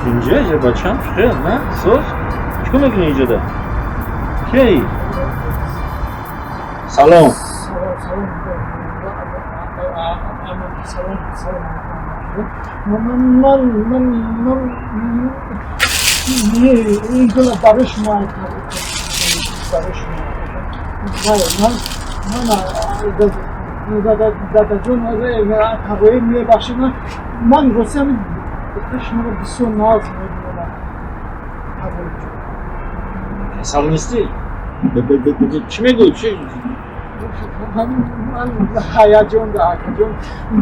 Инҷа ҷа бачам, хел, на? Соз? Чӣ мекунӣ инҷода? Кей? Салом. Салом, салом, салом, салом. Ман ин гула барои шумо, барои шумо. Ман, дадаҷон, тағои, мебахшед, ман рости ҳамин духтари шуморо бисёр нағз мебинам, тағоиҷон. Касал нестӣ? Чӣ мегӯӣ? Чӣ? Ман ҳаяҷон да, акаҷон.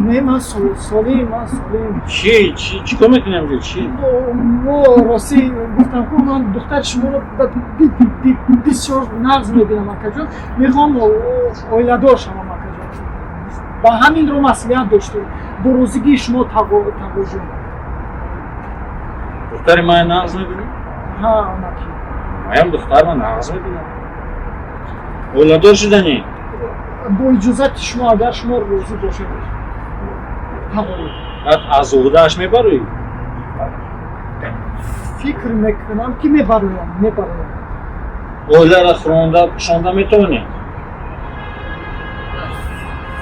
Не, ман солим, ман солим. Чӣ? Чӣ? Чӣ кор мекунӣ инҷо? Чӣ? Мо ростӣ гуфтам ку, ман духтари шуморо бисёр нағз мебинам, акаҷон. Мехоҳам оиладор шавам, акаҷон. Ба ҳаминро маслиҳат доштем бо розигии шумо, тағоҷон. Духтари ман нағз мебинӣ? Ҳа, амаки. Маям духтарма нағз мебинам. Оиладор шуданӣ? Бо иҷозати шумо, агар шумо розӣ бошед, тағоӣ. Баъд аз уҳдааш мебароӣ? Фикр мекунам, ки мебароям, мебароям. Оиларо хӯронда пӯшонда метавонӣ?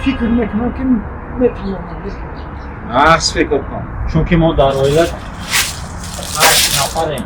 Фикр мекунам, ки метавонам. Нағз фикр кун, чунки мо дар оила ҳашт нафарем.